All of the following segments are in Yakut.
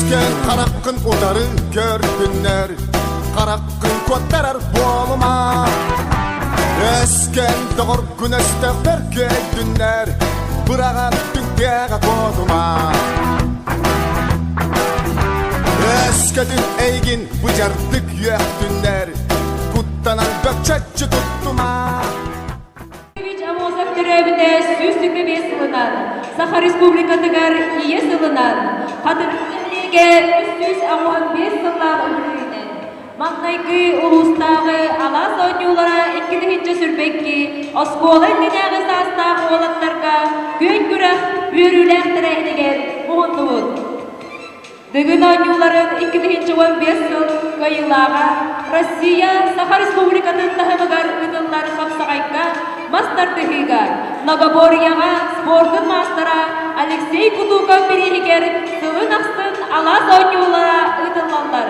Өскөн хараххын утары көрдүннэр, хараххын куоттарар буолума. Өскөн доҕоргун өстөөхтөр көйдүннэр, быраҕан түҥкээҕэ куотума. Өскөтүн эйигин быдьардык үөхтүннэр, куттанан бөкчөччү туттума. Ильич Аммосов төрөөбүтэ 125 сылынан, Саха Республикатыгар Ийэ сылынан, Хатырык нэһилиэгэ 385 сыллаах үбүлүөйүнэн, маҥнайгы улуустааҕы алаас оонньуулара 2022 оскуола иннинээҕи саастаах уолаттарга күөн күрэх үөрүүлээх тэрээһинигэр муһуннубут. Дыгын оонньууларын 2015 сыл кыайыылааҕа Россия Саха Республикатын таһымыгар ыытыллар хапсаҕайга мас тардыһыыга многоборьеҕа спордун маастара Алексей Кутуков бирииһигэр сылын ахсын алаас оонньуулара ыытыллаллар.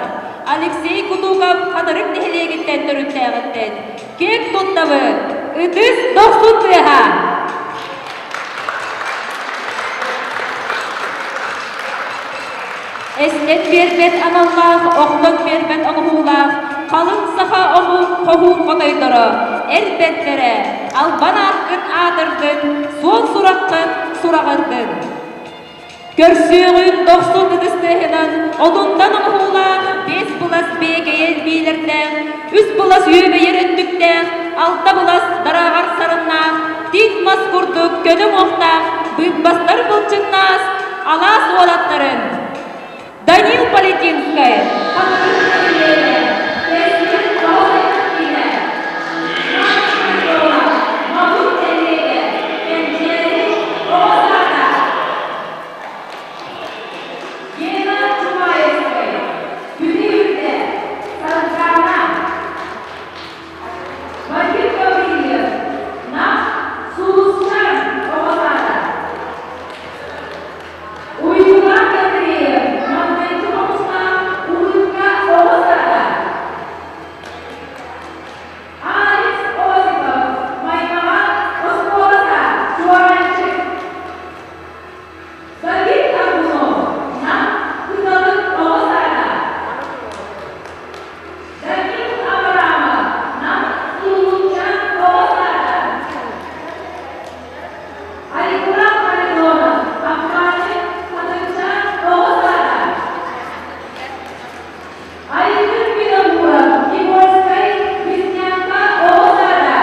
Алексей Кутуков Хатырык нэһилиэгиттэн төрүттээҕиттэн киэҥ туттабыт, ытыс дохсун тыаһа! Эстэн биэрбэт аналлаах, охтон биэрбэт оҥоһуулаах, халыҥ саха омук хоһуун хотойдоро, эр бэртэрэ, албан ааккын аатырдын, суон сураххын сураҕырдын. Көрсүөҕүн дохсун ытыс тыаһынан, отунтан оҥоһуулаах, биэс былас биэкэйэ илбиилэрдээх, үс былас үөбэйэр өттүктээх, алта былас дарааҕар сарыннаах, тиит мас курдук көнө уҥуохтаах, быыппастар былчыҥнаас, алаас уолаттарын Данил Политинскай, Хатырык нэһилиэгэ, Кэскил оҕо киинэ, Модут нэһилиэгэ, Кэнчээри оҕо саада, Гена Чумаевскай, Бүлүү үрдэ, Сардаана, Вадим Гаврильев, Нам, Сулусчаан оҕо саада. Уйгулаах Андреев, маҥнайгы хомустаах Улыбка оҕо саада. Алекс Осипов, Маймаҕа оскуолата, Чуораанчык. Давид Аргунов, Нам, Кыталык оҕо саада. Данил Абрамов, Нам, Суллукчаан оҕо саада. Айгылаах Харитонов, Аппааны, Хатырчаан оҕо саада. Айгыр Винокуров, Никольскай, Веснянка оҕо саада.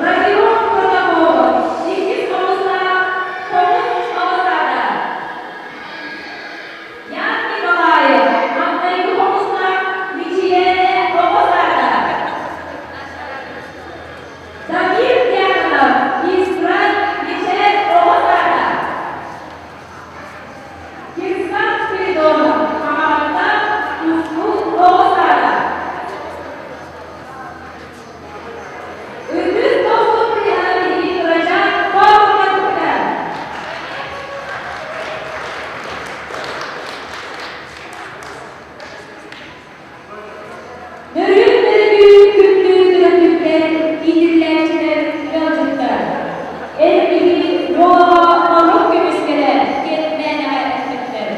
Родион Протопопов, иккис хомустаах Хомус оҕо саада. Ян Николаев, маҥнайгы хомустаах Мичийээнэ оҕо саада. Дамир Дьяконов, Искра Мичээр оҕо саада. Кирсан Спиридонов, Хамаҕатта Тускул оҕо саада. Ытыс дохсун тыаһа биһиги кырачаан хоорукка Нөрүөн-нөргүйүн күндү төрөппүттэр, иитиллээччилэр, ыалдьыттар! Эр киһи уолаҕа норуот көмүскэлэ диэн мээнэҕэ эппэттэр.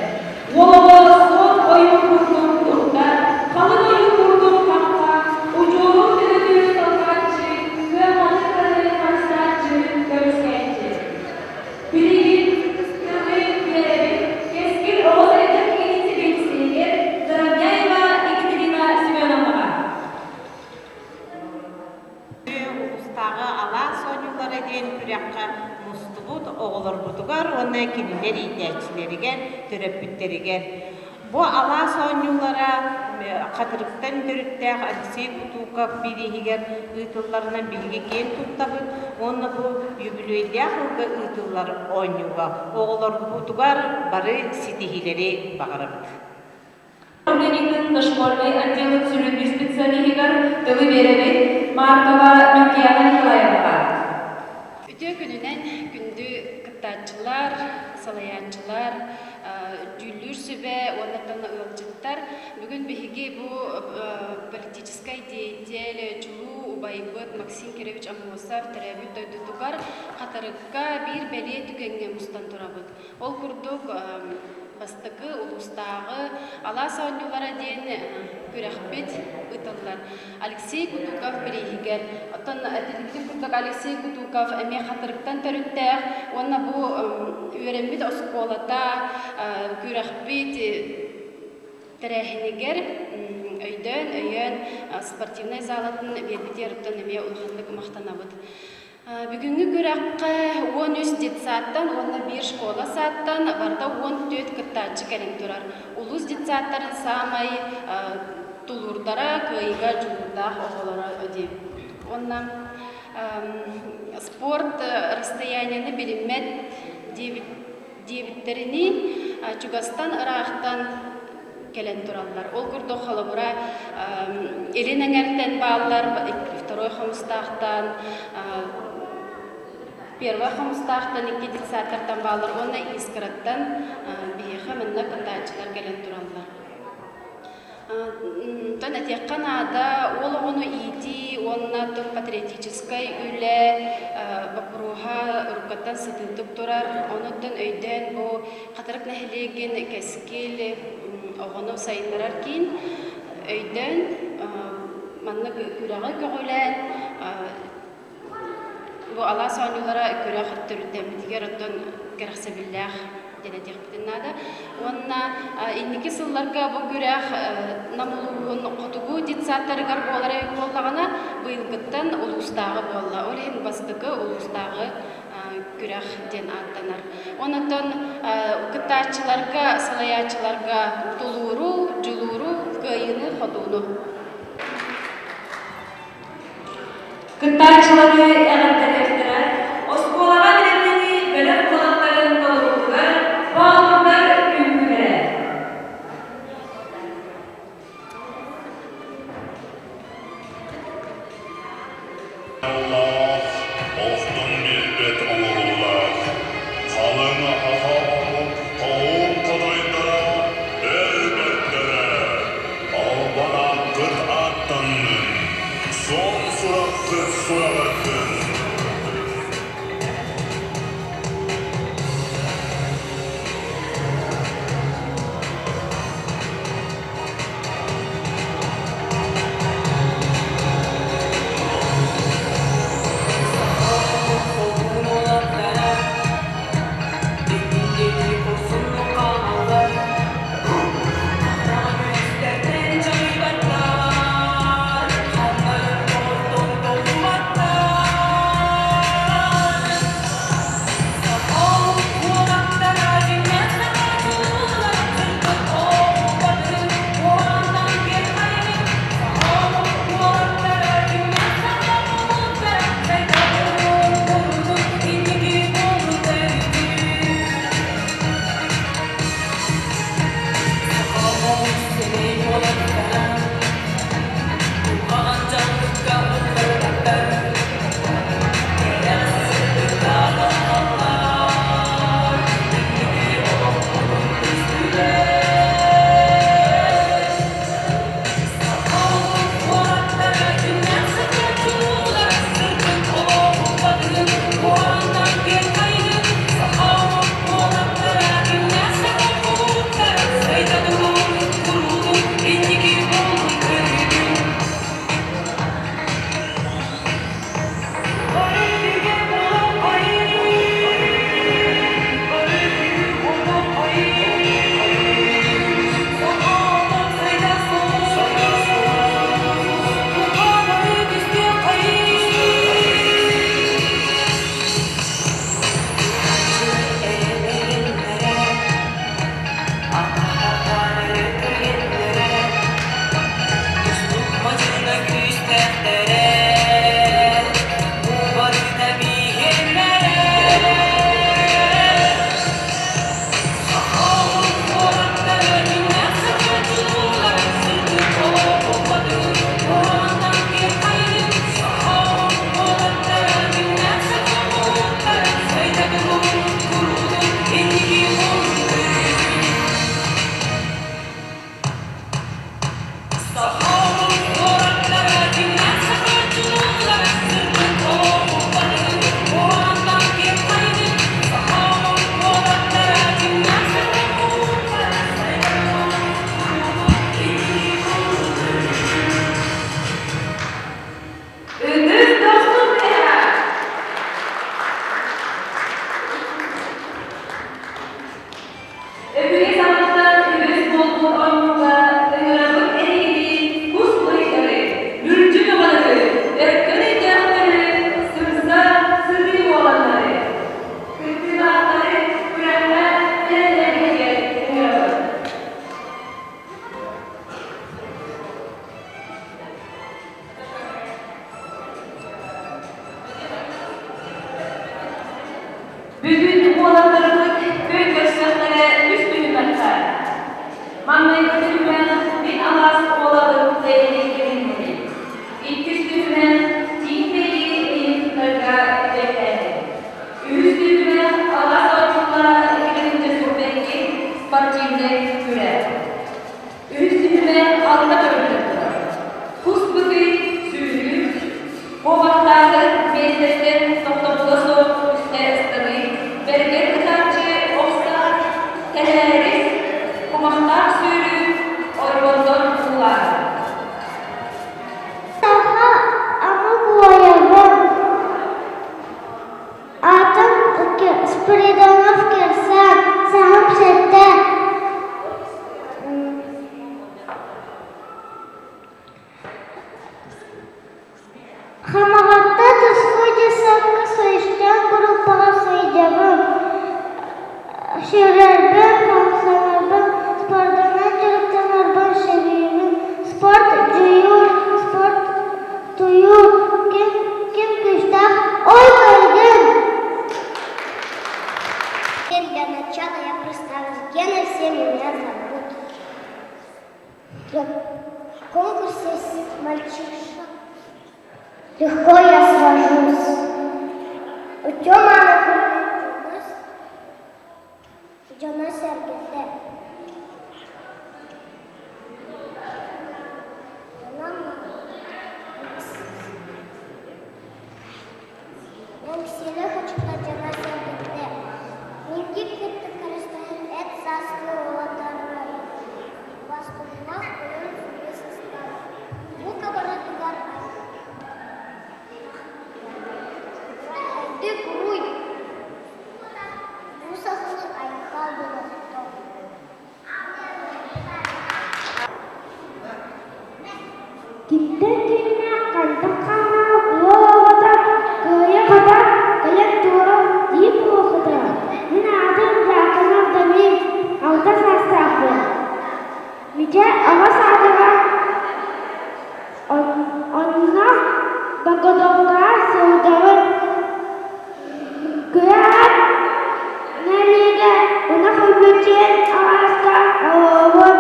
Уолаҕа суон ойуу курдук туттар, халыҥ ойуу курдук хахха, удьуорун төрүтүн салҕааччы, кыамматы кыраны харыстааччы, көмүскээччи. Билигин тылы биэрэбит Кэскил оҕо сайдар киинин сэбиэдиссэйигэр Заровняева Екатерина Семеновнаҕа. Улуустааҕы алаас оонньуулара диэн күрэххэ мустубут оҕолорбутугар уонна кинилэр иитээччилэригэр, төрөппүттэригэр Бу алаас оонньуулара Хатырыктан төрүттээх Алексей Кутуков бирииһигэр ыытылларынан биһиги киэн туттабыт уонна бу үбүлүөйдээх ылга ыытыллар оонньууга оҕолорбутугар бары ситиһиилэри баҕарабыт. Управлениетын дошкольнай отделын сүрүннүүр специалиһыгар тылы биэрэбит Маркова Ньургуяна Николаевнаҕа. Үтүө күнүнэн күндү кыттааччылар, салайааччылар, дьүүллүүр сүбэ уонна ыалдьыттар. Бүгүн биһиги бу политическай деятель, чулуу убайбыт Максим Кирович Аммосов төрөөбүт дойдутугар Хатырыкка биир бэлиэ түгэҥҥэ мустан турабыт. Ол курдук. Бастакы улуустааҕы Алаас оонньуулара диэн күрэхпит ыытыллар. Алексей Кутуков бирииһигэр. Оттон этиллибитин курдук Алексей Кутуков эмиэ Хатырыктан төрүттээх уонна бу үөрэммит оскуолата күрэхпит тэрээһинигэр өйдөөн, өйөөн спортивнай залатын биэрбитигэр эмиэ улаханнык махтанабыт. Бүгүҥҥү күрэххэ 13 детсадтан уонна биир школа саадтан барыта 14 кыттааччы кэлэн турар. Улуус детсадтарын саамай тулуурдара, кыайыыга дьулуурдаах оҕолоро диэн. Уонна спорт расстоянияны билиммэт диэбиттэринии чугастан ыраахтан кэлэн тураллар. Ол курдук холобура Илин эҥэртэн бааллар, второй хомустаахтан, первый хомустаахтан икки детсадтартан бааллар уонна Искраттан биһиэхэ манна кыттааччылар кэлэн тураллар. Онтон этиэххэ наада, уол оҕону иитии уонна тыл патриотическай үлэ боппуруоһа уруккаттан сытыытык турар. Онуттан өйдөөн бу Хатырык нэһилиэгин Кэскил оҕону сайыннарар киин өйдөөн маннык күрэҕи көҕүлээн Бу алаас оонньуулара күрэх төрүттэммитигэр оттон кэрэхсэбиллээх диэн этиэхпитин наада. Уонна инники сылларга бу күрэх Нам улууһун хотугу детсадтарыгар буолар эбит буоллаҕына, быйылгыттан улуустааҕы буолла. Ол иһин бастакы улуустааҕы күрэх диэн ааттанар. Онон кыттааччыларга, салайааччыларга тулууру, дьулууру, кыайыыны-хотууну. Кыттааччылары эҕэрдэлиэхтэрэ, оскуолаҕа бэлэмнэнии бөлөх уолаттарын толоруутугар Боотурдар үҥкүүлэрэ. Аллаах, охтон билбэт оҥоруулаах, халыҥ аһаҕа омук хоһуун хотойдоро эр бэртэрэ, албан ааккыт ааттаннын, суон сураххыт сураҕырдын. Өбүгэ саҕаттан үгэс буолбут оонньууга ыҥырабыт эһигини кус быһыйдары, мүлдьү бөҕөлөрү, өркөн өйдөөхтөрү, сымса, сытыы уоланнары. Кыттыылаахтары күрэххэ бэлэмнэргитигэр ыҥырабыт. Бүгүн уолаттарбыт күөн көрсүөхтэрэ үс түһүмэххэ. Маҥнайгы түһүмэх Мин алаас уолабын бэйэни билиннэри. Иккис түһүмэх Тииҥ бэйи ыйытыктарга эппиэттээһин. Үһүс түһүмэх Алаас оонньуулара 2021 спортивнай күрэх. Үһүс түһүмэх алта көрүҥүнэн турар. Кус бытый, сүүрүү, куобахтааҕы миэстэттэн тохтобула суох үстэ ыстаныы, бэргэн ытааччы ох саа, тэлээрис, кумахтаах сүүрүү, ойбонтон уулааһын. Саха омук уойабын. Аатым Спиридонов Кирсан, саһым сэттэ. Хамаҕатта туску десантка сойустаан группаҕа сылдьабын. Сүүрэрбин, хамсанарбын, спордунан дьарыктанарбын сөбүлүүбүн. Спорт дьулуур, спорт Туйуу, ким, ким күүстээх, ой көргүн! Для начала я представлюсь. Гена, все меня зовут. В конкурсе с мальчишек легко я сражусь. Артема Дьоно-сэргэтэ Эҥсиэли хочото дьоно-сэргэтэ Миигин кытта көрүстэһэн эт сааскы уолаттары Бастыҥнах ойон сүүрэ сыста Бука барытыгар Үрдүк уруй Бу сахалыы айхал буолуохтун. Кимтэн киҥнээх хантан хааннаах уол оҕото кыайа-хата кэлэн туора дии буолуоххута. Мин аатым Дьаакынов Дамир, алта саастаахпын. Мичэ аҕа саатаҕа онно Богодовкаҕа сылдьабын. Кыра нэһилиэгэ ынах өлбүтчээн алааска олоробун.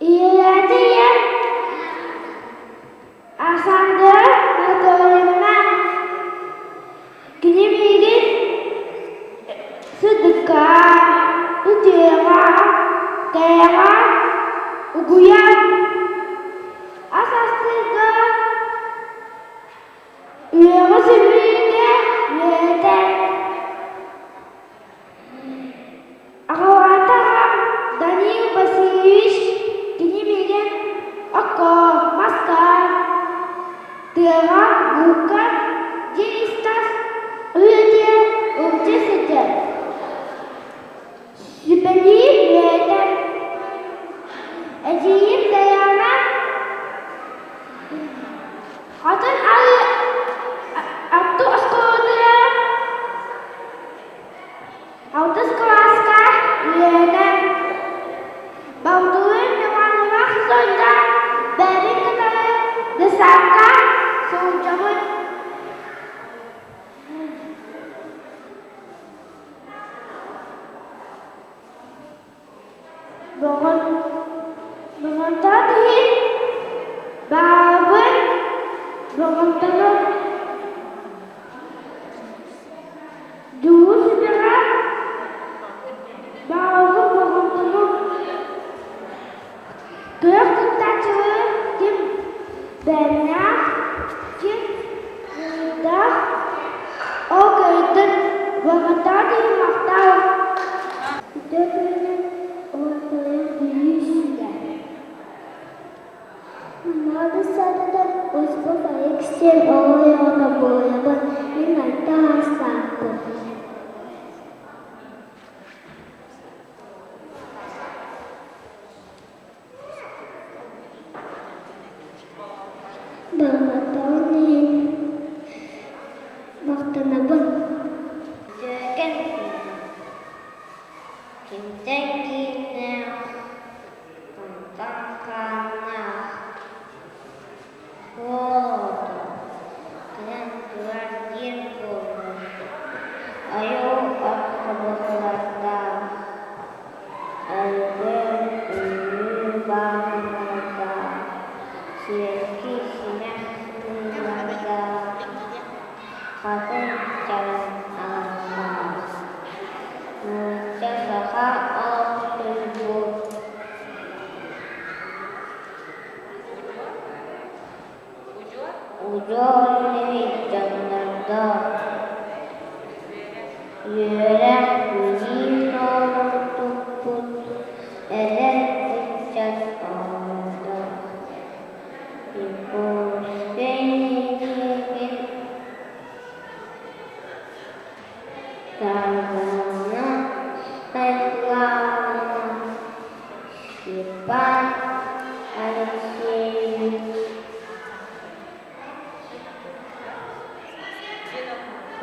Ийэлээтэ ийэм Александра Анатольевна кини миигин сырдыкка, үтүөҕэ, кэрэҕэ угуйар. Ас астыырга Үөҕү сүлүүгэ үөрэтэр. Аҕалаата аҕам Данил Васильевич кини миигин окко, маска, тыаҕа, булка дьиэ ис-тас үлэтигэр илдьэ сылдьар. Сүбэлиир үөрэтэр. Эдьиийим Дайаана Атын атту оскуолатыгар алтыс кылааска үөрэнэр. Балтылыын Иванова Зойда бэйэбин кытары десантка сылдьабыт. Боҕонтоот иһин баабын боҕонтону дьулус үтэҕэ баабын боҕонтону күөх кыттааччылары ким бэлэмнээх, ким буруйдаах ол кыайдын боҕонтоот иһин махтал Үтүө күнүнэн уһукталыыр Бүлүү сирэ. Манна саатата Осипов Алексей оҕо оҕото буойабын, мин алта саастаахпын. Баҕатаҕын иһин махтанабын. Үтүөкэн кимтэн кииннээх, хантан хааннаах Уол оҕото кэлэн турар диэн буоллун, айуу от хобуллардаах, өлгөм үүнүү бааһыналардаах, сибэкки симэх сыһыылардаах, хатыҥ чараҥ аҥардаах, нуучча саха олохсуйбут Удьуор үлэһит дьоннордоох, үөрэх, билии суолун туппут эдэр ыччат оҕолордоох. Якутскай нэһилиэгин Саргылана Стайхлавовна Степан Алексеевич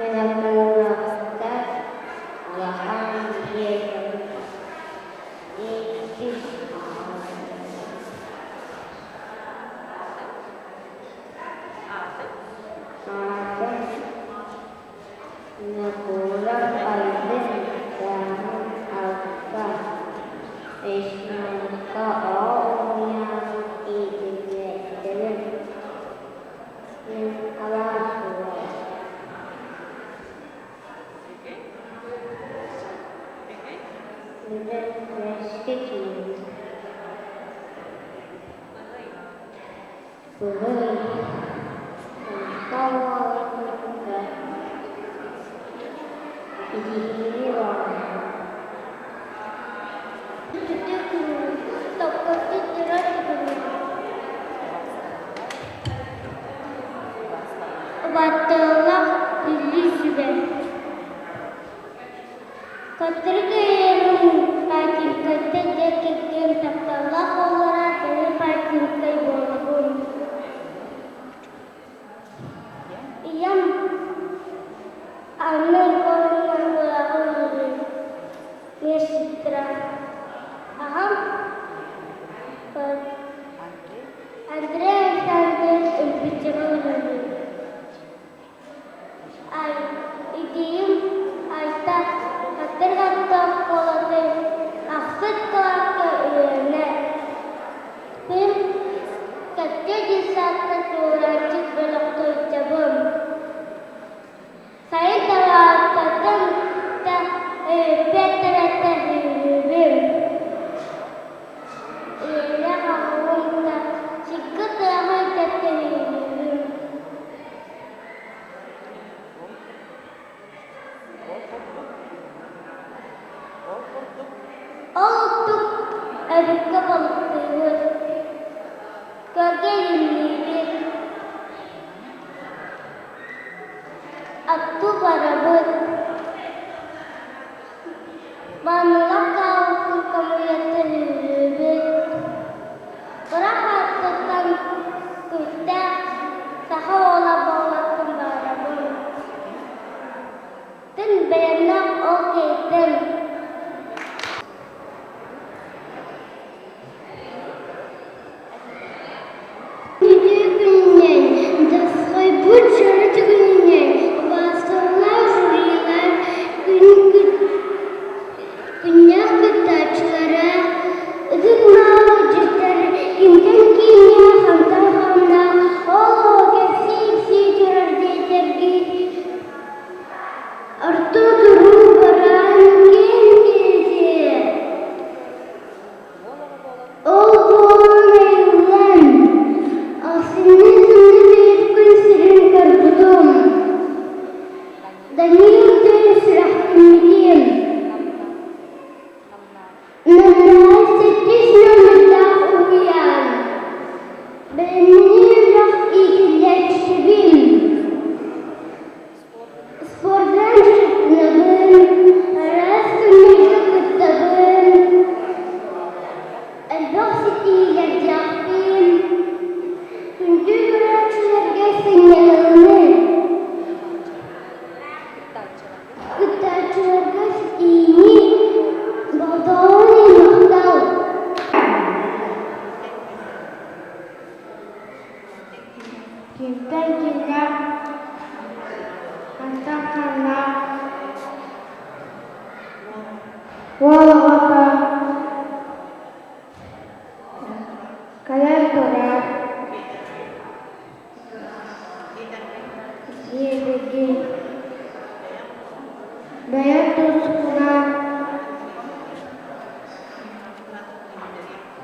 Винокуровтар улахан дьиэ ииппит аҕалара. Винокуров Айдын сааһын алта, Весьманка оҕо уһуйаанын иитиллээччитэбин. Мин алаас уола. Бүтүн күрэскэ киирдим. Быһый, Таҥха уолун кытта ситиһиини баҕарабын. Убаттыылах Бүлүү сүбэ Катырык ыйарын Патинкайта дьэ кэргэн тапталлаах оҕолоро бары Патинкай буолабын. Ийэм Анна Егоровна үөрэҕи үлэлиир, медсестра. Аҕам Андрей Александрович өлбүччэҕэ үлэлиир. Идиим Айта Хатырык оскуолатын ахсыс кылааска үөрэнэр. Мин Кэккэ детсадка туорааччы бөлөххө сылдьабын. Сайын табаарыстарбын кытта өйөппөт сүүрүүбүн. Ийэлээх аҕабын кытта сиргэ тыаҕа тэптэһиибин. Ол курдук эбиккэ балыктыыбыт, көргө илимниибит, аттыы барабыт, маанылаах хаалбытын хомуйан үүрүүбүт, ыраах ааттыттан күүстээх саха уола буолуохпун баҕарабын. Тын бэлэмнээх ол киһитин Үтүө күнүнэн, дасхайбыт дьоро түгэнинэн убаастабыллаах жюрилар, күннээх кыттааччылара, ытык-маалы ыалдьыттар кимтэн кииннээх, хантан хааннаах, ол оҕо кэпсии-ипсии турар диэтэргит, орто туруу бараан киэҥ киһитэ. Ол буолан айыллан, ахсынньы сымнатыйар күн сирин көрбүтүм. Данил диэн сүрэхтэммитим. Намнааҕы сэттис номердаах уһуйаан. Бэлэмнэнии үөрэх иитиллээччибин. Спордунан дьарыктанабын, араас көрүҥнэргэ кыттабын, элбэх ситиһиилэрдээхпин. Күндү көрөөччүлэр Уол оҕото кэлэн турар дьиэбитин бэйэм тускунан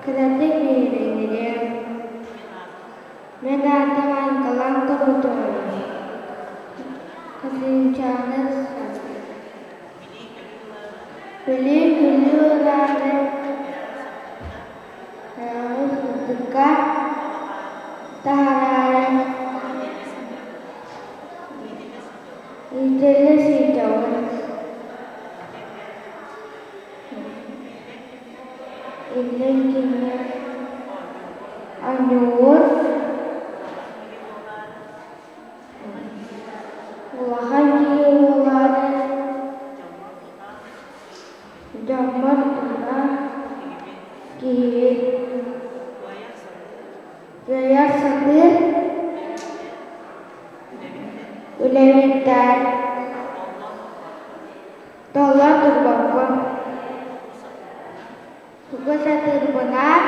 кыратык биһириҥириэм. Мин аатым Анкалаан Тобутуола. Хатыҥчааны Билии-күлүү ылаары сырдыкка таһаараары иитиллэ сылдьабын. Иллэҥ кэмҥэ оонньуур Улахан киһи буолаары дьоммор тура киһибин кыайар сатыыр үлэбиттэн толло турбаппын. Тугу сатыырбынан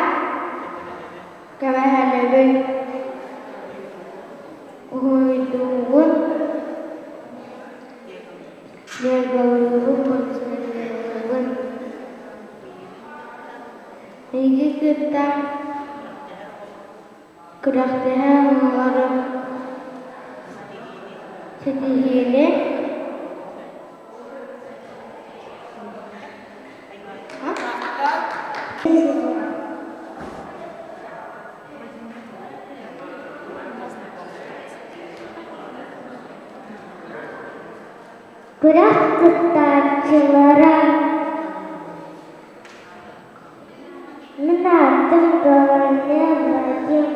көмөлөһөбүн, уһуйдуубун, дьарыктыыбын, консультациялыыбын. Миигин кытта күрэхтэһэ оҥорорум ситиһиини Күрэх кыттааччылара Мин аатым Ганя Вадим,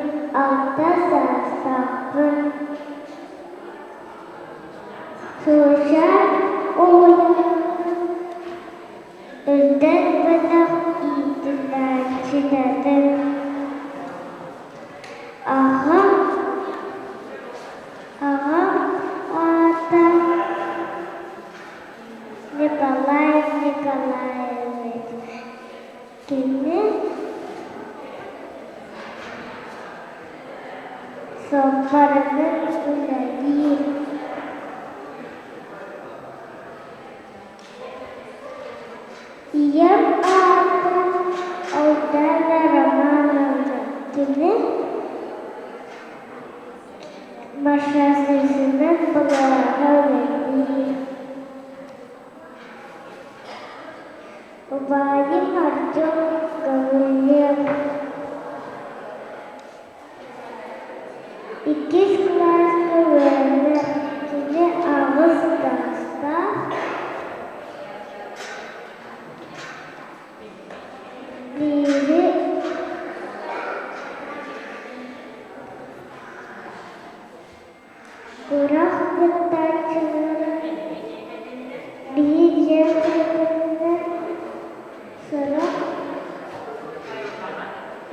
алта саастаахпын. Сылдьар уһуйааҥҥа Үрдэл бөлөх иитиллээччилэрин Аҕам аҕам аата Николай Николаевич. Кини суоппарынан үлэлиир. Ийэм аата Алдана Романовна. Кини машинисынан балыыһаҕа үлэлиир. Убайым Артем Гаврильев Иккис кылааска үөрэнэр, кини аҕыс саастаах, биири Күрэх кыттааччылара биир дьиэ кэргэнинэн сорох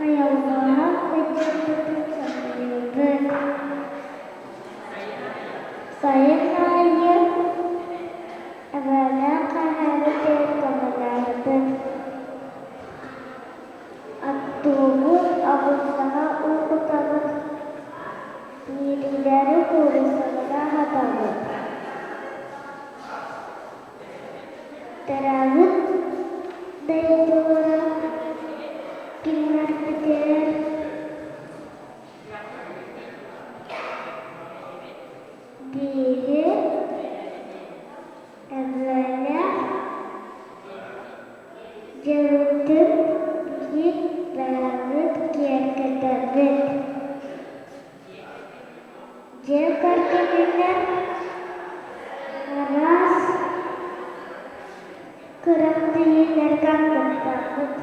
айылҕаҕа сылдьарбытын саныыбыт. Сайын аайы эбээлээх эһээбит көмөлөһөбүт. Оттуубут, оҕурсаҕа уу кутабыт, Мииринээри кууруссалара аһатабыт. Төрөөбүт дойдулара кинилэрбитигэр биири эбээлээх дьиэбитин биир бэйэбит киэргэтэбит. Дьиэ кэргэнинэн араас күрэхтэһиилэргэ кыттабыт.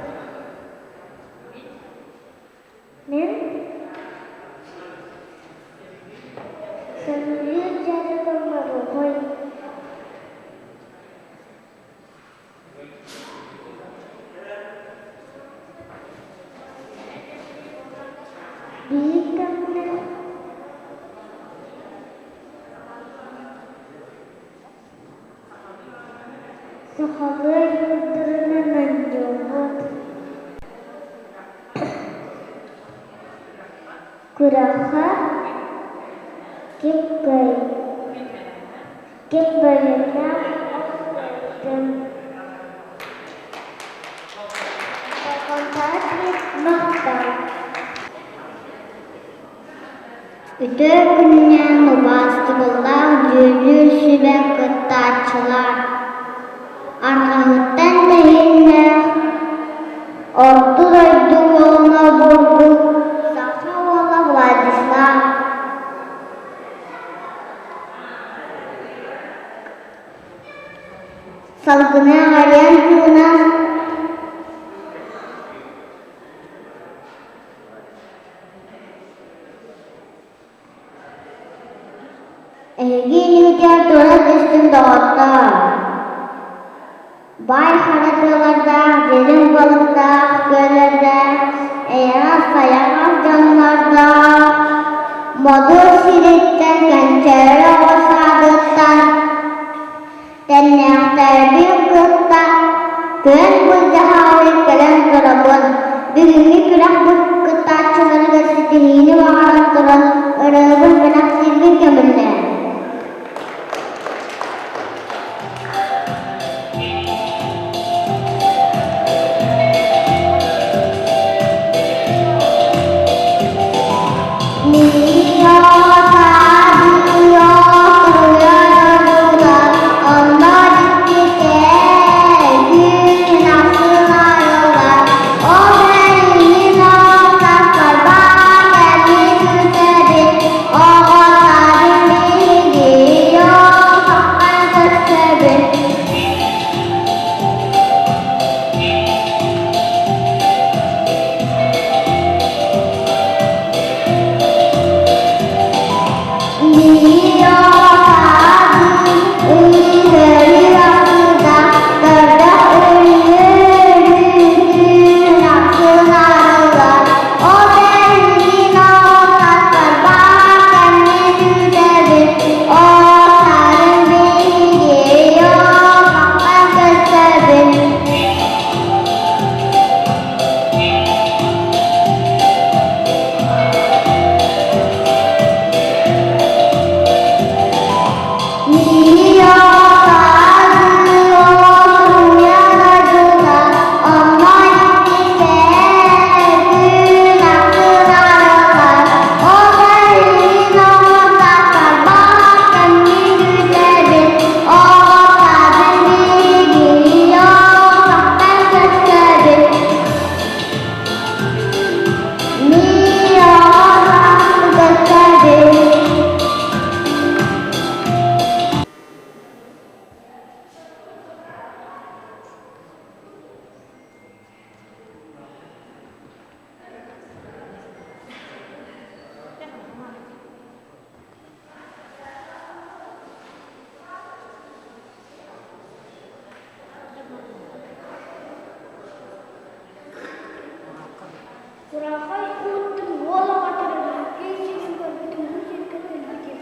Мин сөбүлүүр дьарыгым уруһуй. Биир кэмҥэ сахалыы ойуурдарынан Күрэххэ ким кыай ким бэлэмнээх ол кыайдын. Махтал. Үтүө күнүнэн убаастабыллаах дьүүллүүр сүбэ кыттааччылар! Арҕаһыттан тэһииннээх Орто дойду уолуна обургу саха уола Владислав Салгыны аҕарыйан тыынан Эһиги иннигитигэр туора түстүм доҕоттоор, баай хара тыалардаах, дириҥ балыктаах күөллэрдээх, эйэҕэс-сайаҕас дьоннордоох, Модун сириттэн Кэнчээри оҕо саадыттан Тэннээхтэрбин кытта күөн былдьаһаары кэлэн турабын. Бүгүҥҥү күрэхпит кыттааччыларыгар ситиһиини баҕаран туран ырыабын бэлэхтиирбин көҥүллээ. Курахай ууттун уол оҕото күн сирин көрбүтүм бу сиргэ кэлбитим.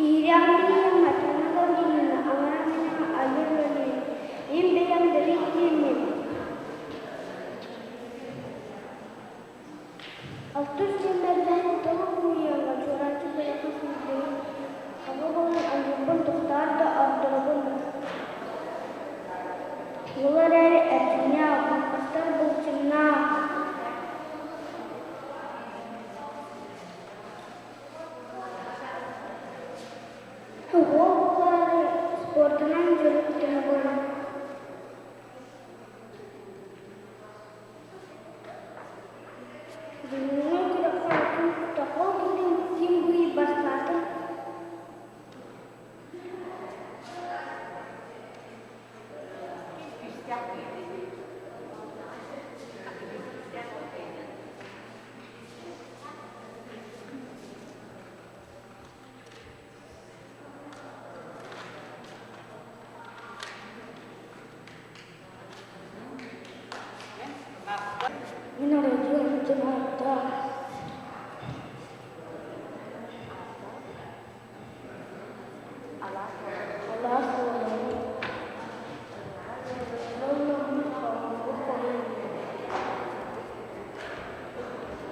Иһирэҕим ийэм Матрена Гаврильевна, аҥарам ийэм Айар Ивановна, мин бэйэм Давид диэммин. Алтыс сүүмэрдээн тыл уһуйааҥҥа Чуораанчык бэлэххэ сылдьыбыт аҕа буолан аньыырбын тохтоон да ордоробун. Ол эрээри эрчимнээх, быстар былчыҥнаах. Уол буолаары спордунан дьарыктанабын. Бүгүҥҥү күрэххэ ким тохол ким ким бастаатын Мин оройуон дьаһалта Алаас уолабын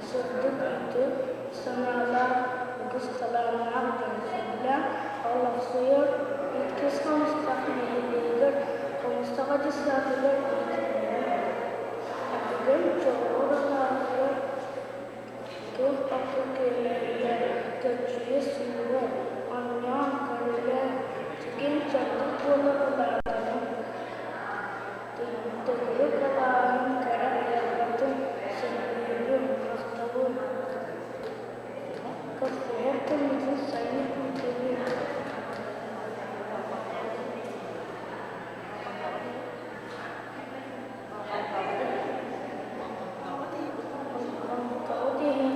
Сырдык үтүө санаалаах. Оҕо дьыссаатыгар иитиллэн, атыгын чоҕур алааһыгар күөх окко күөмэйигэр көччүйэ сүүрэн, оонньоон, көрүлээн, чэгиэн-чэбдик буола улаатаҕын. Төгүрүк алааһын кэрэ айылҕатын сөбүлүүбүн, махтабын. Көрсүһэр кэммитин сайын күүтэбин. Онтоҕут иһин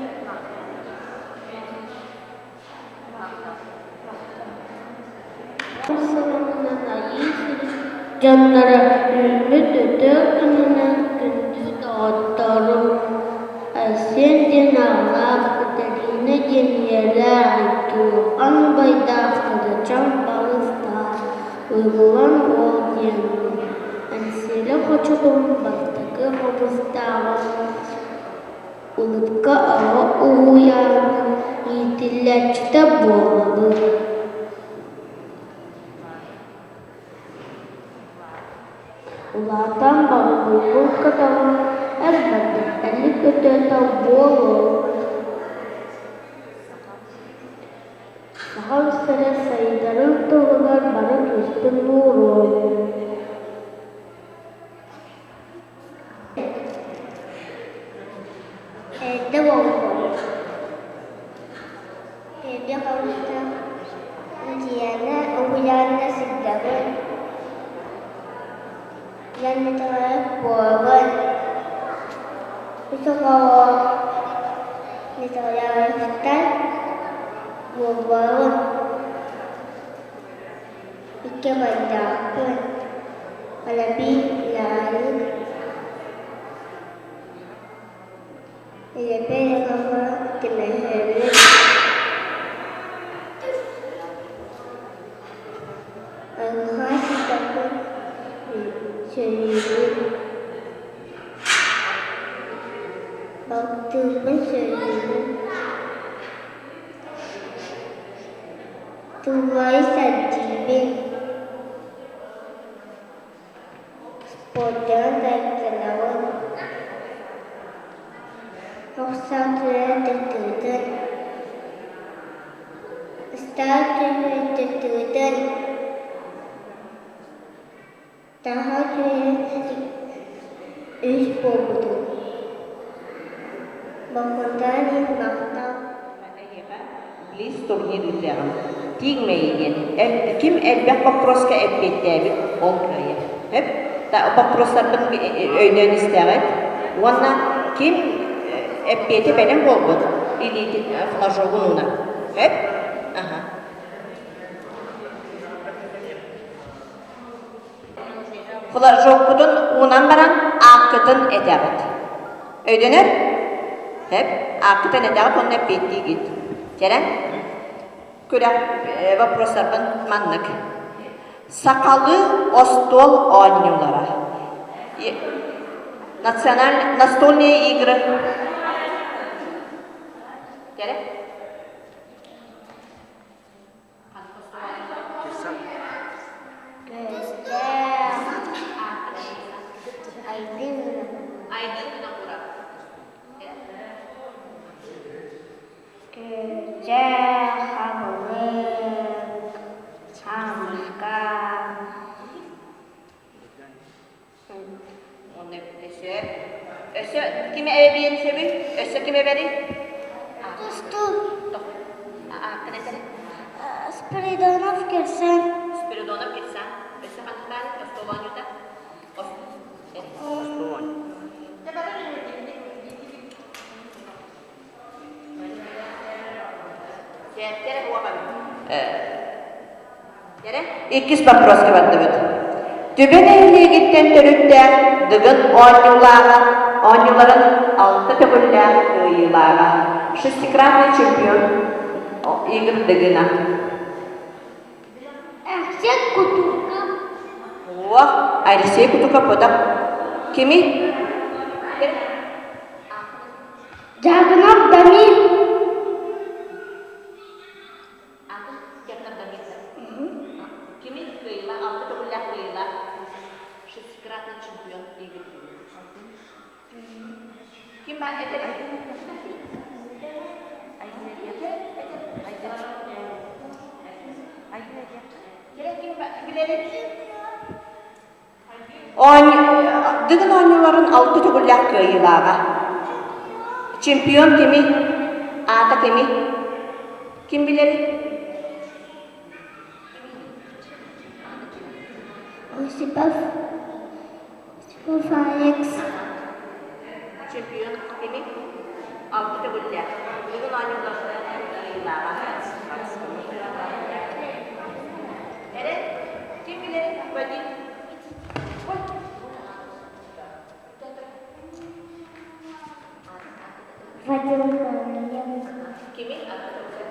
Сылынан Айыы сирин дьонноро үүммүт үтүө күнүнэн күндү доҕотторум Айсен диэн аҕалаах, Катерина диэн ийэлээх, икки убайдаах, кырачаан балыстаах Уйгулан уол диэммин, Эҥсиэли хочотун бастакы хомустааҕа Улыбка оҕо уһуйаанын иитиллээччитэ буолабын. Улаатан баҕарбыппын көтөҕөн, элбэхтик элик өтөтө буолуом. Сахам сирэ сайдарын туһугар бары күүспүн ууруом. Эрдэ буолбут. Эрдэ хомустаах Утуйаана уһуйаанна сылдьабын. Яннатаҕа буолабын. Үс оҕолоох Николаевтар буолбабын. Икки убайдаахпын. Алабий Лаайык Илэпэй оҕоҕо көмөлөһөбүн. Айылҕа сытаппын сөбүлүүбүн. Балтыыбын сөбүлүүбүн. Туллайы сэргиибин. Спордунан дьарыктанабын. Охсон түһэн тыртыытын, ыстаал түһэн тыртыытын, таһа түһэн үс буолбутум. Бокуотаан иһин махтал. Блиц турнир ыытыаҕым. Тииҥ мэйии диэн. Ким элбэх боппуруоска эппиэттээбит, ол кыайар. Сөп? Боппуруостарбын өйдөөн истэҕит. Уонна ким эппиэтэ бэлэм буолбут, илиитин флажогун уунар. Сөп? Аха. Флажоккутун уунан баран ааккытын этэҕит. Өйдөнөр? Сөп. Ааккытын этэҕит уонна эппиэттиигит. Кэрэ? Күрэх вопростарбын маннык. Сахалыы остуол оонньуулара. Национальные настольные игры. Кэрэ? Айдын Винокуров. Күрдьэх, хабылык, хаамыска. Уонна өссө өссө ким эбиэн сөбүй? Өссө ким эбэрий? Тустуу. Ааккын этэрэ? Спиридонов Кирсан. Спиридонов Кирсан. Өссө ханнык баар? Остуол оонньуута? Остуол. Иккис вопроска бардыбыт. Түбэ нэһилиэгиттэн төрүттээх Дыгын оонньуулааҕа, оонньууларын алта төгүллээх кыайыылааҕа, шестикратный чемпион игр Дыгына. Алексей Кутуков. Уох, Алексей Кутуков бодох. Кими? Дьяконов Дамир. Кими кыайыла, алта төгүллээх кыайыла. Ким этэр? Дыгын оонньууларын алта төгүллээх кыайыылааҕа. Чемпион кими? Аата кими? Ким билэрий? Осипов Осипов Алекс. Чемпион кими? Алта төгүллээх. Дыгын оонньууларын кыайыылааҕа. Эрэ, ким билэрий? Вадим. Вадим Корниенко. Кими?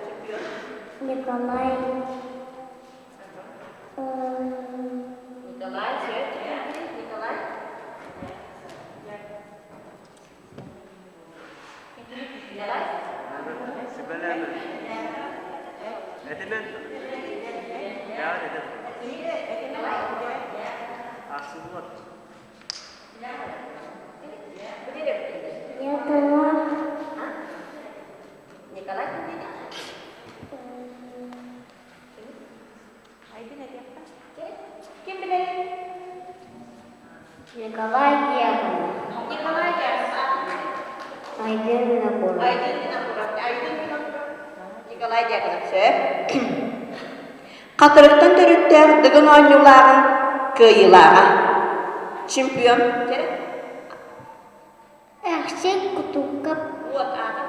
Чемпион. Николай. Николай, Николай. Николай. Этинэн. Яар этин. Асыллар. Николай. Николай Ким билэрий? Николай Дьяконов. Николай Дьяконов. Айдын Винокуров. Айдын Винокуров. Айдын Винокуров. Николай Дьяконов сөп. Хатырыктан төрүттээх Дыгын оонньуулааҕын кыайыылааҕа. Чемпион. Эхсик Кутуков. Вот аата.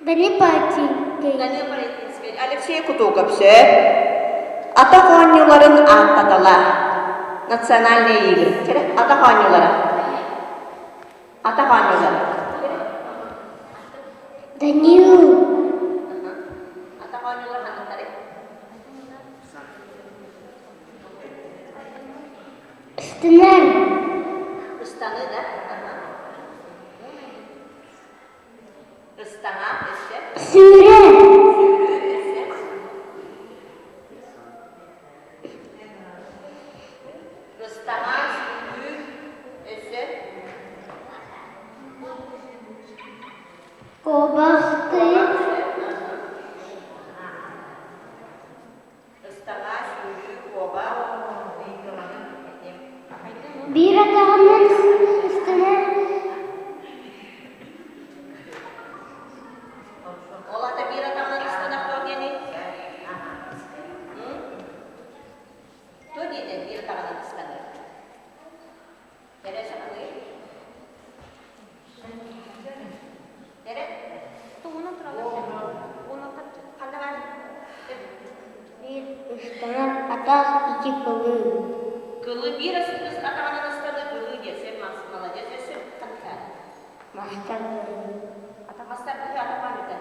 Данил Паратинский. Данил Паратинский. Алексей Кутуков сөп. Атах оонньууларын ааттатала. Национальные игры. Атах оонньуулара. Атах оонньуулара. Данил. Атах оонньуулара ханныктары? Ыстанар. Ыстаныы да? Ыстаҥа өссө? Сүүрэр. Сүүрүү өссө? Ыстаҥа, сүүрүү өссө? Куобахтыы. Ыстаҥа, сүүрүү, куобах. Биир атаҕынан ыстанар. Ол ата биир атаҕынан ыстанар туох диэний? Туох диэтэ биир атаҕынан ыстанар? Эрэ сахалыы. Эрэ. Ханна баар? Биир ыстанар атах ити кылыы. Кылы биир атаҕынан ыстаныы кылыы диэн сен молодец өссө ханна Мастар Мастар быһыы атаҕынан бүтэн.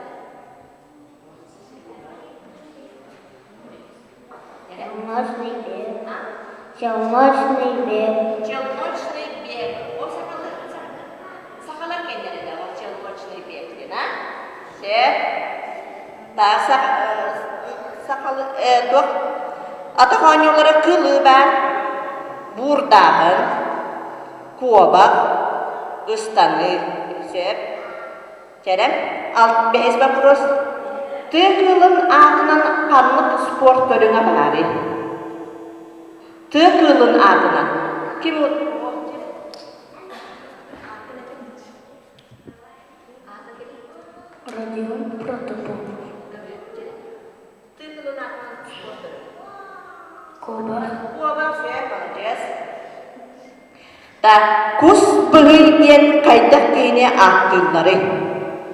Челночный бег. Челночный бег. Челночный бег. Ол сахалар сахалар кэннэринэ ол челночный бег диэн а? Сөп. Та сахалы туох атах оонньуулара кылыы баар буурдааһын, куобах, ыстаныы. Сөп. Кэрэ. Бэһис вопрос. Тыа кыылын аатынан ханнык спорт көрүҥэ баарый? Тыа кыылын аатынан. Ким Родион Протопопов. Тыа кыылын аатынан спорт көрүҥэ. Куобах. Куобах, сөп, молодец. Так, кус быһый диэн хайдах киһини ааттыылларый?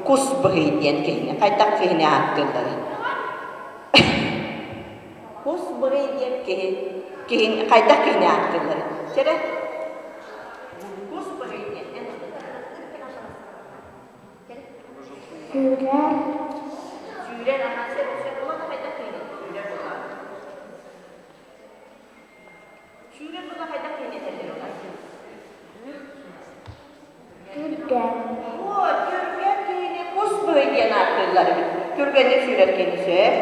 Кус быһый диэн киһини хайдах киһини ааттыылларый? Кус быһый диэн киһи киһини хайдах киһини ааттыылларый? Чэрэ? Кус быһый диэн Сүүрэр. Сүүрэр аха сөп сөп уонна хайдах киһини сүүрэр буолар? Сүүрэр була хайдах киһини этэллэр Түргэн. О, түргэн киһини кус быһый диэн ааттыыллар эбит. Түргэнник сүүрэр киһини сөп.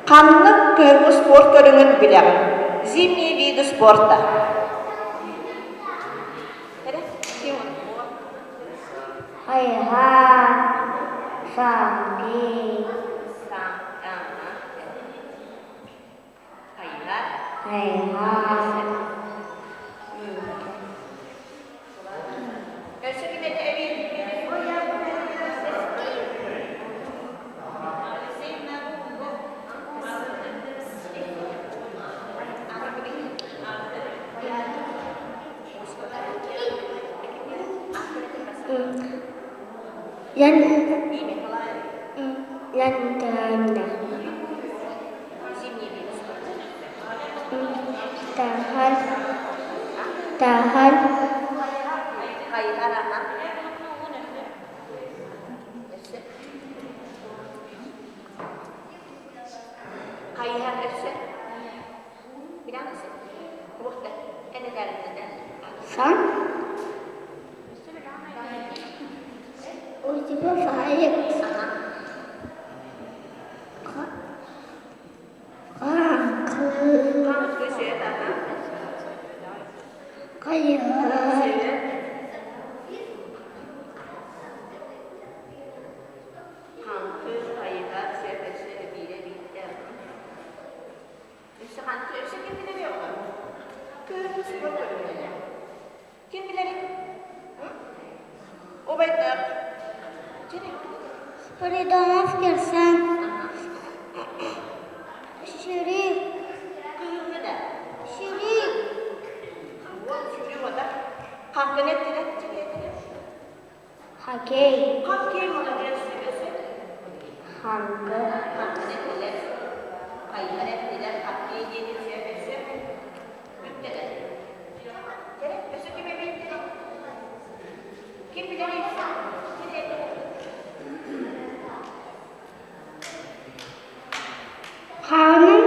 Ханнык кыһыҥҥы спорт көрүҥүн билэҕин? Зимние виды спорта. Хайыһар, Саамки. Хайыһар. Лантана Таһан Таһан Сан Осипов Алекс Хайыһар Спиридонов Кирсан Шериф Шериф Хоккей Хаҥкы Хаанын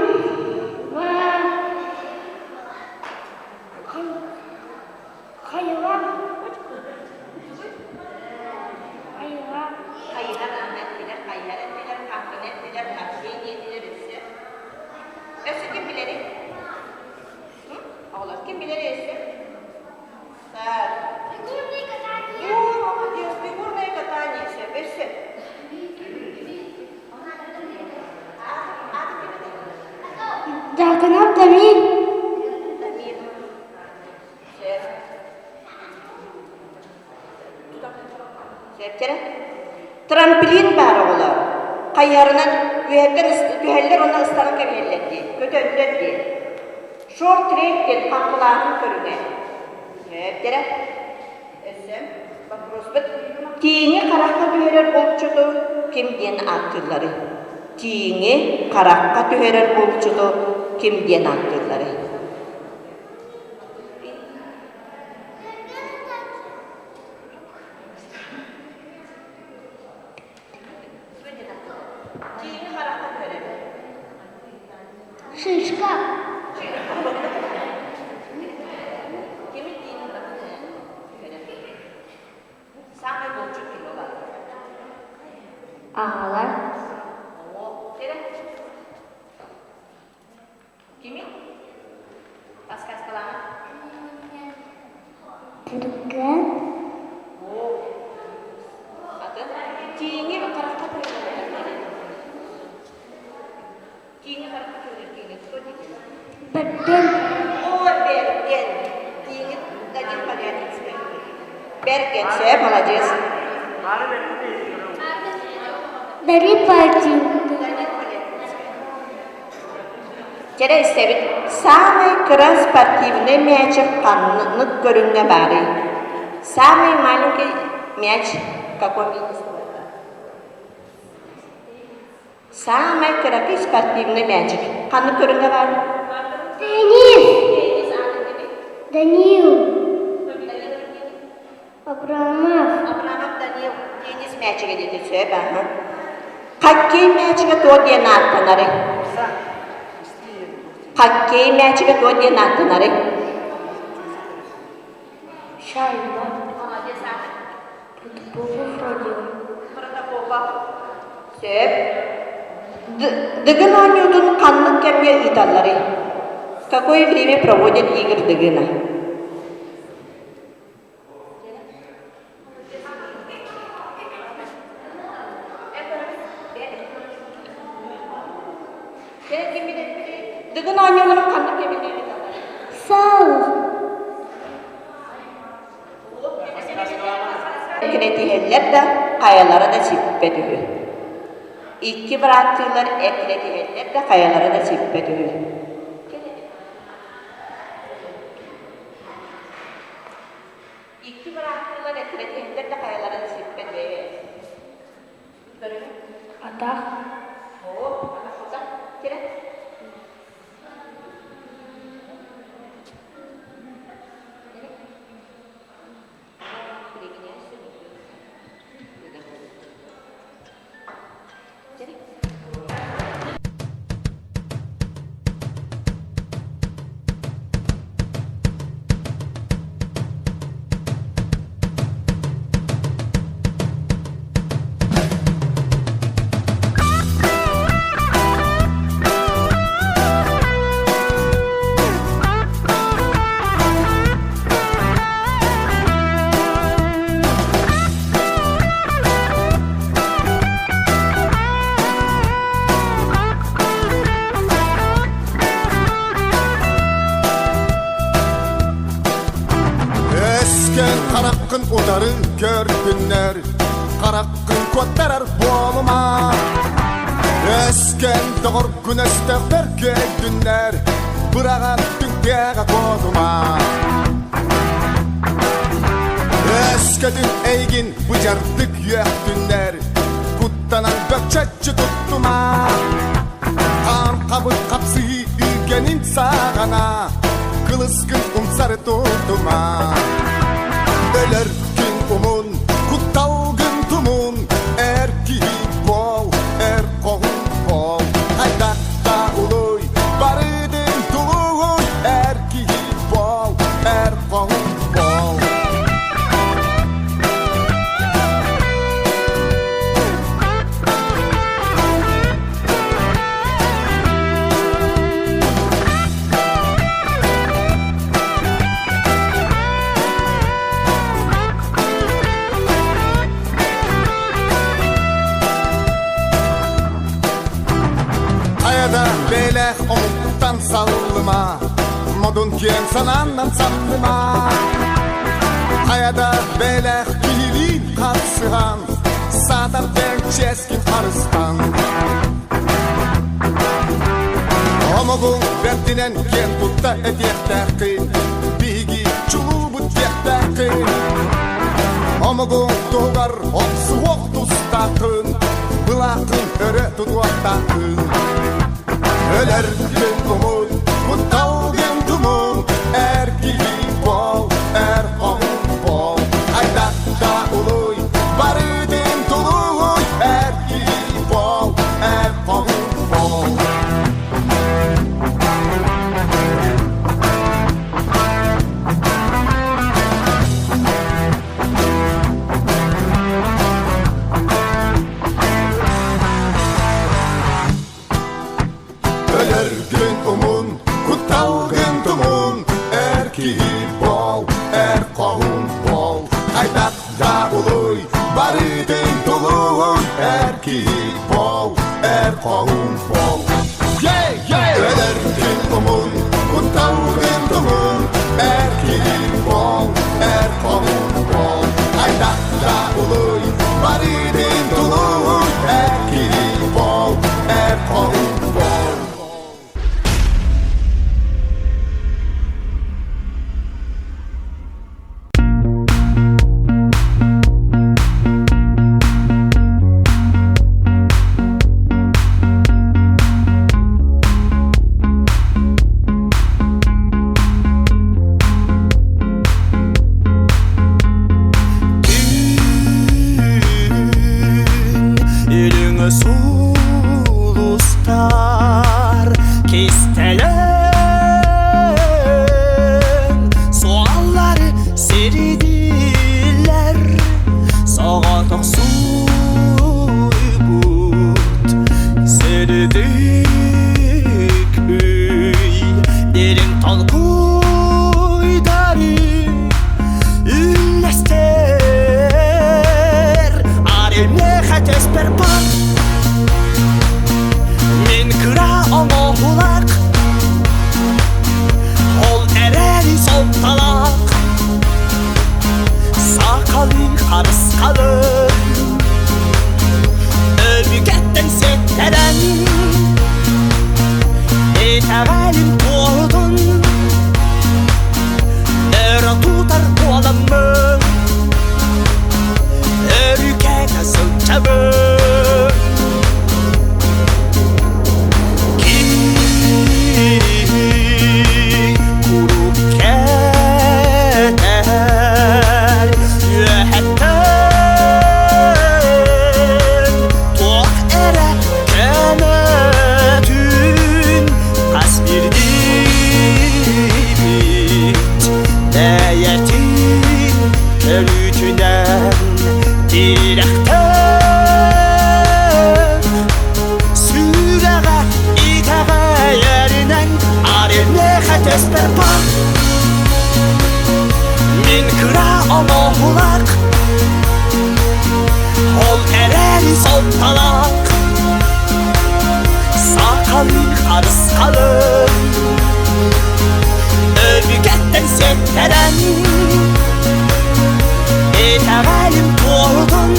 Хайыһар Хайыһар Дьяконов Дамир Трамплин баар оҕолор. Хайыһарынан үөһэттэн түһэллэр уонна ыстанан кэбиһэллэр дии, көтөллөр дии. Шорт-трек диэн хаҥкылааһын көрүҥэ. Өттөрө. Өссө вопроспут. Тииҥи харахха түһэрэр булчуту ким диэн ааттыылларый? Тииҥи харахха түһэрэр булчуту ким диэн ааттыылларый? Шишка. Аҕалар. Кими? Подсказкалаама. Түргэн. Атын. Тииҥи харахха түһэрэр. Тииҥи харахха түһэрэр тииҥи. Кто диэтин? Бэргэн. О, Бэргэн. Тииҥи Данил Полятинскай. Бэргэн, сөп, молодец. Дари Патин. Кэрэ истэбит. Саамай кыра спортивный мячик ханнык көрүҥҥэ баарый? Самый маленький мяч в каком виде спорта? Саамай кыракый спортивный мячик ханнык көрүҥҥэ баарый? Денис. Данил. Абрамов. Абрамов Данил теннис мячигэ диэтэ сөп аха. Хоккей мячигэ туох диэн ааттанарый? Хоккей мячигэ туох диэн ааттанарый? Шайба. Протопопов Родион. Протопопов. Сөп. Дыгын оонньуутун ханнык кэмҥэ ыыталларый? В какое время проводят игры Дыгына? Дыгын оонньууларын ханнык кэминэ Сыл. Эккирэтиһэллэр да, хайалара да сиппэт үһү. Икки бырааттыылар эккирэтиһэллэр да, хайалара да сиппэт үһү. Икки бырааттыылар эккирэтиһэллэр да, хайалара да сиппэт ээ. Атах. Оо, атах утах. Кирэ. Өскөн хараххын утары көрдүннэр, хараххын куоттарар буолума. Өскөн доҕоргун өстөөхтөр көйдүннэр, быраҕан түҥтээҕэ куотума. Өскөтүн эйигин быдьардык үөхтүннэр, куттанан бөкчөччү туттума. Хаан хабыр хапсыһыы үүгэнин саҕана, кылыскын умсары тутума. Өлөр күн умун, кутталгын тумун, эр киһи буол, эр хоһун буол. Хайдах да улуй, барытын тулуй, эр киһи буол, эр хоһун буол. Хайада бэйэлээх омуктан саллыма, модун киэҥ санааннан самныма. Хайада бэйэлээх киһилиин харсыһан, саатар дэҥ чиэскин харыстан. Омугуҥ бэрдинэн киэн тутта этиэхтээххин, биһиги чулуубут диэхтээххин. Омугуҥ туһугар охсуһуох тустааххын, былааххын өрө тутуохтааххын. Өлөргүн умун, кутталгын тумун, эр киһи буол, эр хоһун буол. Хайдах да улуй, барытын тулуй, эр киһи буол, эр хоһун буол. Өлөргүн умун, кутталгын тумун, эр киһи буол, эр хоһун буол. Хайдах да улуй, барытын тулуй, эр киһи буол, эр хоһун буол. Өлөргүн умун, кутталгын тумун, эр киһи буол, эр хоһун буол. Хайдах да улуй, барытын тулуй, эр киһи буол, эр хоһун буол. Күн үрүҥ сулустар кистэлэҥ суоллары сирдииллэр соҕотох сууйбут сирдик үй дириҥ толкуйдары үллэстэр арыймыха түспэр бар мин кыра оҥоһулах. Итэҕэлим туоһутун Өрө тутар буоламмын Өрүкэтэ сылдьабын Киһи куруук кэтэр Үөһэттэн туох эрэ көмөтүн хас биирдиибит бэйэтин көрүүтүнэн тирэхтээх сүрэҕэ итэҕэйэринэн арыйыаха тэспэр бар мин кыра оҥоһулах Ол эрээри солталаах Сахалыы харысхалын Өбүгэттэн сиэттэрэн Итэҕэлим туоһутун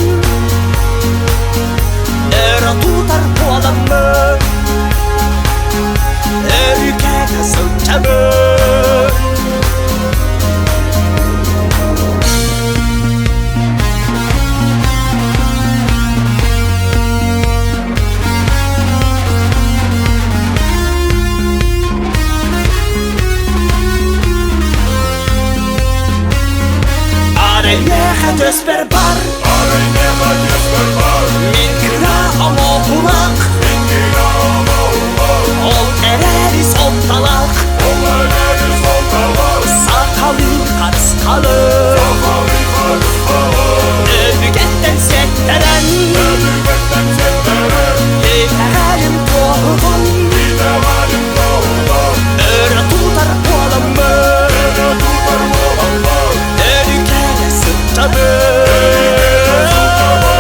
Өрө тутар буоламмын Өрүкэтэ сылдьабын. Арай миэхэ түспэр бар. Арай миэхэ түспэр бар. Мин кыра оҥоһулах. Мин кыра оҥоһулах. Ол эрээри солталах. Ол эрээри солталах. Сахалыы харысхалы. Сахалыы харысхалы. Өбүгэттэн сиэттэрэн. Өбүгэттэн сиэттэрэн. Итэҕэлим туоһутун. Итэҕэлим туоһутун. Өрө тутар буоламмын. Өрө тутар буоламмын. Өрүкэлэ сылдьабын. Өрүкэлэ сылдьабын.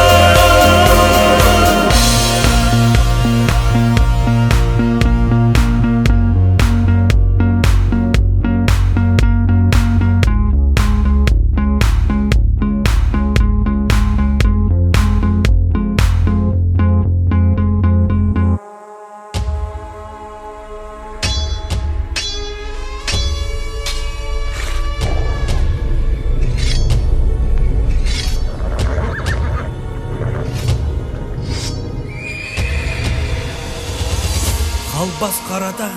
Халбас харата,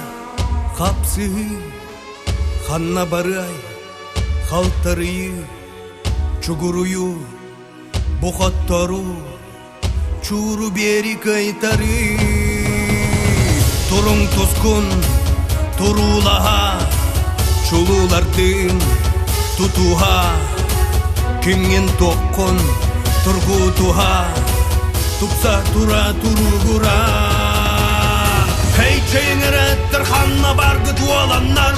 хапсыһыы, ханна барыай, халтарыйыы, чугуруйуу, бу хотторуу, чууру биэри кыайтарыы. Туруҥ тускун, туруулаһа, чулуулардыын тутуһа, кимҥин туоххун тургутуһа, тупса тура туругура. Хей чэйиҥэрэттэр ханна баргыт уоланнар,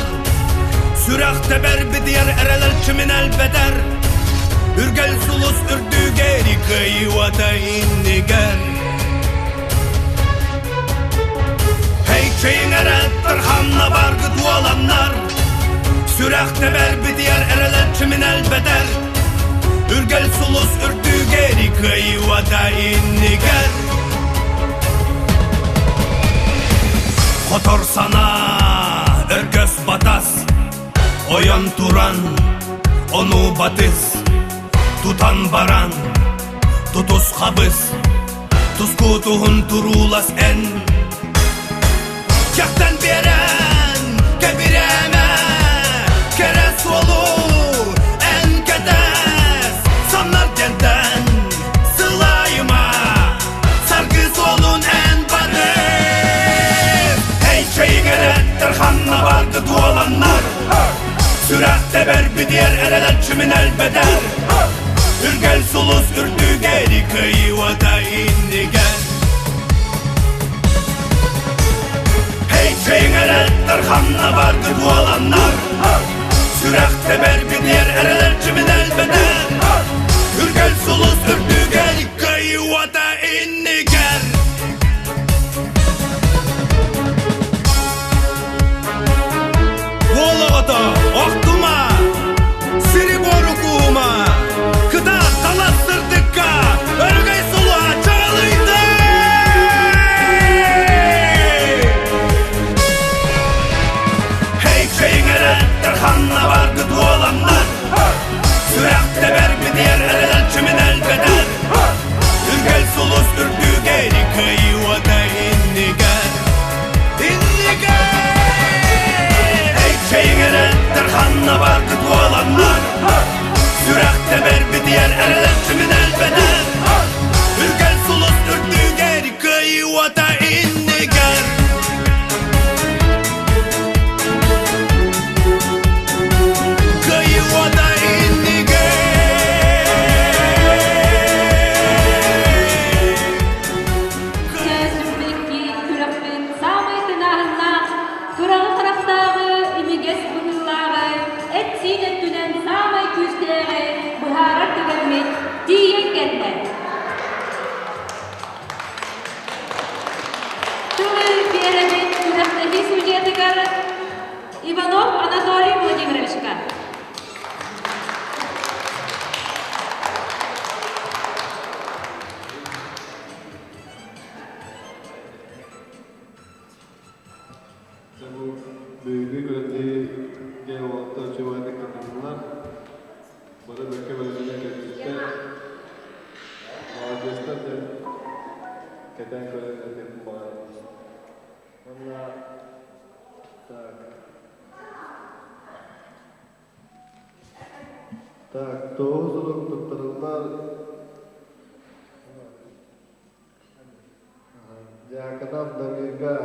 Сүрэх тэбэр битийэр эрэлэр чимин элбэтэр, Үргэл сулус үрдүгэр кыайыата иннигэр. Хей чэйиҥэрэттэр ханна баргыт уоланнар, Сүрэх тэбэр битийэр эрэлэр чимин элбэтэр, Үргэл сулус үрдүгэр кыайыата иннигэр. Хотор санаа, өргөс батас, Ойон туран, ону батыс, Тутан баран, тутус хабыс, Тускутуһун туруулас эн. Чахтан биэрэн, кэбирээмэ, Кэрэ суолу эн кэтэс, Саннар дьэнтэн сылайыма, Саргы суолун эн барыс. Эй, чэйиҥэрэттэр ханна барды дуоланнар, Сүрэх тэбэр битиэр эрэлэр чимин элбэтэр, Үргэл сулус үрдүгэр кыайыыта иннигэр. Эй, чэйиҥэрэттэр ханна барды дуоланнар, Сүрэх тэбэр битиэр эрэлэр чимин элбэтэр, Үргэл сулус үрдүгэр кыайыыта иннигэр. Уол оҕото, охтума, сири-буору куума, кытаат талас сырдыкка, өрөгөй сулуһа чаҕылыйды! Тэбэр битийэр эрэлэр түмүн элбэтэр Үргэл сулус үрдүгэр Кыайыы уота иннигэр Кыайыы уота иннигэр Сүммэкки күрэхпит саамай тыҥааһыннаах, кыраҕы харахтааҕы, имигэс быһыылааҕы, эт-сиин өттүнэн саамай күүстээҕи быһаарар түгэммит тиийэн кэллэ. Тылы биэрэбит күрэхтэһии судьуйатыгар Иванов Анатолий Владимировичка. Бу бүгүҥҥү күрэхтэһиигэ уолаттар үчүгэйдик кытыннылар. Бары бэркэ бэлэмнэнэн кэлбиттэр. Маладьыастар диэн кэтээн көрөн этиэхпин баҕарабын. Уонна так так тоҕус сурук туттарыллар Дьяконов Дамирга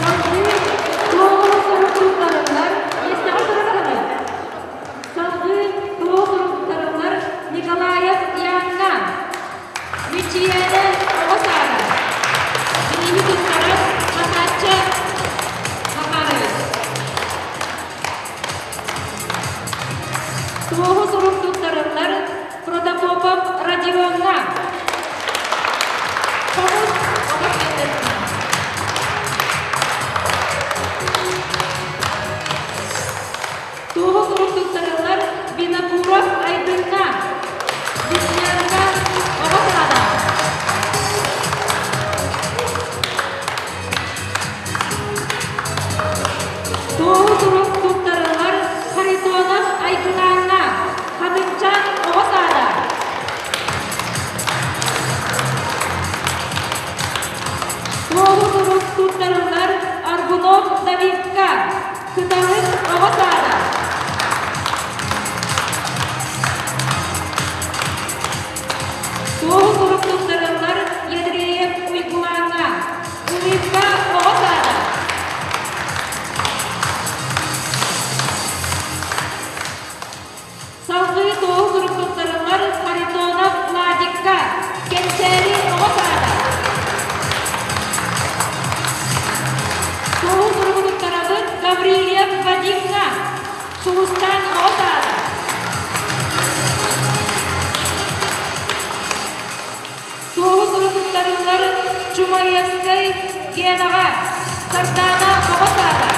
Салгыы туоҕу суруктарыллар миэстэҕэ турарыһыный? Салгыы туоҕу суруктарыллар Николаев Иоанна Мичийээнэ оҕо саада. Биһиги туттарар Хатааччы Макарович. Туоһу сурук туттарыллар Протопопов Родионҥа. Хомус оҕо киэргэтинэ. Туоһу сурук туттарыллар Винокуров Айдыҥҥа, Веснянка оҕо саада. Туоһу сурук туттарыллар Харитонов Айгылааҥҥа, Хатыҥчаан оҕо саада. Туоһу сурук туттарыллар Аргунов Давидка, Кыталык оҕо саада. Туоһу сурук туттарыллар Ядреев Уйгулааҥҥа, Улыбка оҕо саада. Салгыы туоһу сурук туттарыллар Харитонов Владикка, Кэнчээри оҕо саада. Туоһу суругу туттарабыт Гаврильев Вадимҥа, Сулустаан оҕо саада. Туоһу сурук туттарыллар Чумаевскай Генаҕа, Сардаана оҕо саада.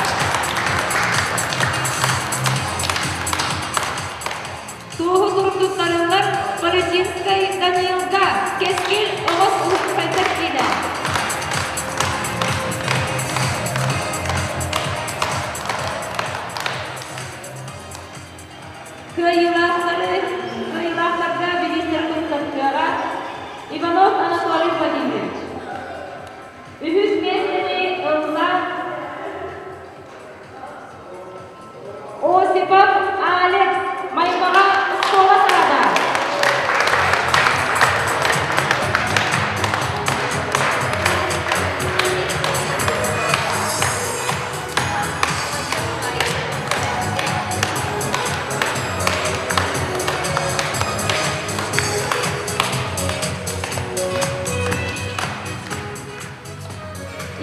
Туоһу сурук туттарыллар Бородинскай Даниилга, Кэскил оҕо сайдар киинэ. Кыайыылаахтары, кыайыылаахтарга бириистэр туттарыаҕа Иванов Анатолий Владимирович. Үһүс миэстэни ылла Осипов Алекс Маймаҕа оскуола саада.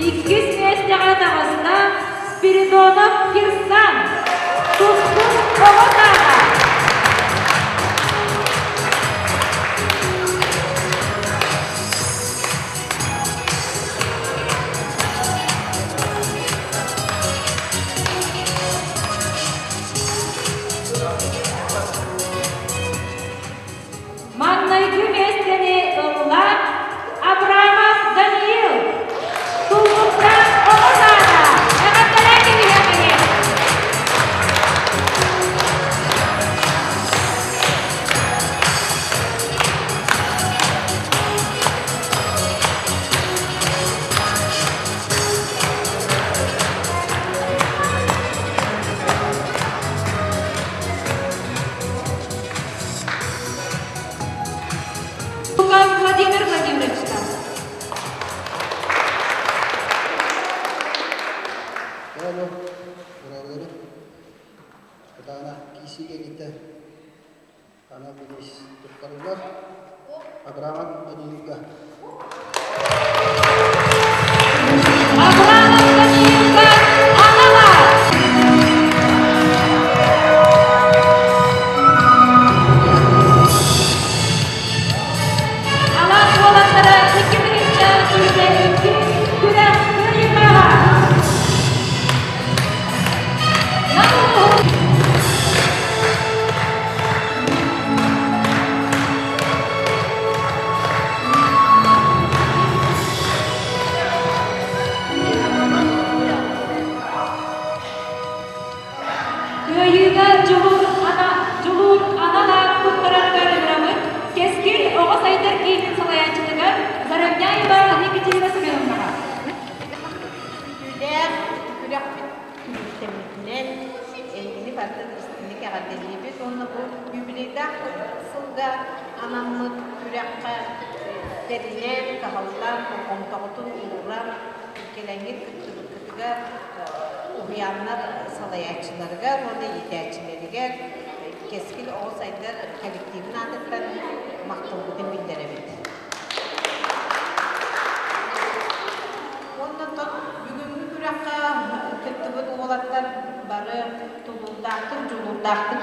Иккис миэстэҕэ таҕыста Спиридонов Кирсан, Тускул оҕо саада. Маҥнайгы миэстэни ылла Абрамов Даниил, Туллуктаах оҕо саада. Эҕэрдэлээ кэбиһиэххэйиҥ! Анал бириис туттарыллар. Абрамов Даниилга. Абрамов Даниилга анала! Алаас уолаттара 2022 күрэх кыайыылааҕа! Нам улууһун Кыайыыга дьулуур ана дьулуур анал аат туттарарыгар ыҥыраммыт Кэскил оҕо сайдар киинин салайааччытыгар Заровняева Екатерина Семеновнаҕа. Үтүөлээх күрэхпит түмүктэммитинэн эһигини барытын истиҥник эҕэрдэлиибит уонна бу юбилейдаах сылга анаммыт күрэххэ тэринэн, кыһаллан, болҕомтоҕутун ууран кэлэҥҥит кыттыбыккытыгар уһуйааннар салайааччыларыгар уонна иитээччилэригэр Кэскил оҕо сайдар коллективын аатыттан махталбытын биллэрэбит. Уонна бүгүҥҥү күрэххэ кыттыбыт уолаттар бары тулуурдаахтык, дьулуурдаахтык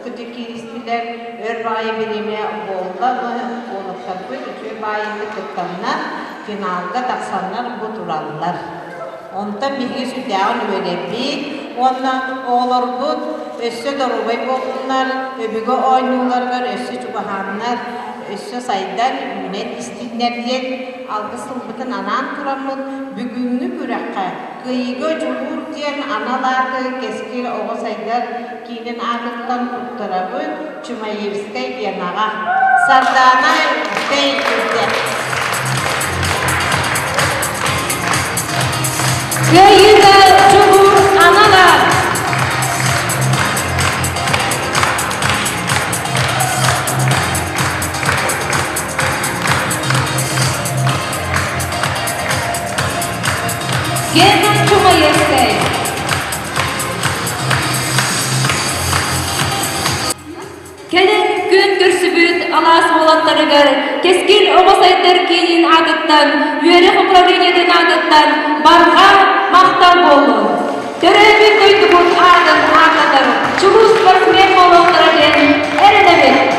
кырдьык кииристилэр, өр баҕайы бириэмэ буолла, уолаттарбыт үчүгэй баайыытык кыттаннар, финалга тахсаннар бу тураллар. Онтон биһиги сүрдээҕин үөрэбит уонна оҕолорбут өссө доруобай буоллуннар, өбүгэ оонньууларыгар өссө чугаһааннар, өссө сайдан, үүнэн истиннэр диэн алгыс тылбытын анаан тураммыт бүгүҥҥү күрэххэ Кыайыыга дьулуур диэн анал ааты Кэскил оҕо сайдар киинин аатыттан туттарабыт Чумаевскай Генаҕа. Сардаана Бүтэй Үрдэ. Кыайыыга дьулуур анал аат! Гена Чумаевскай. Кэлин күн көрсүбүт алаас уолаттарыгар Кэскил оҕо сайдар киинин аатыттан, үөрэх управлениетын аатыттан барҕа махтал буоллун! Төрөөбүт дойдубут аатын ааттатар чулуу спортсмен буолуохтара диэн эрэнэбит!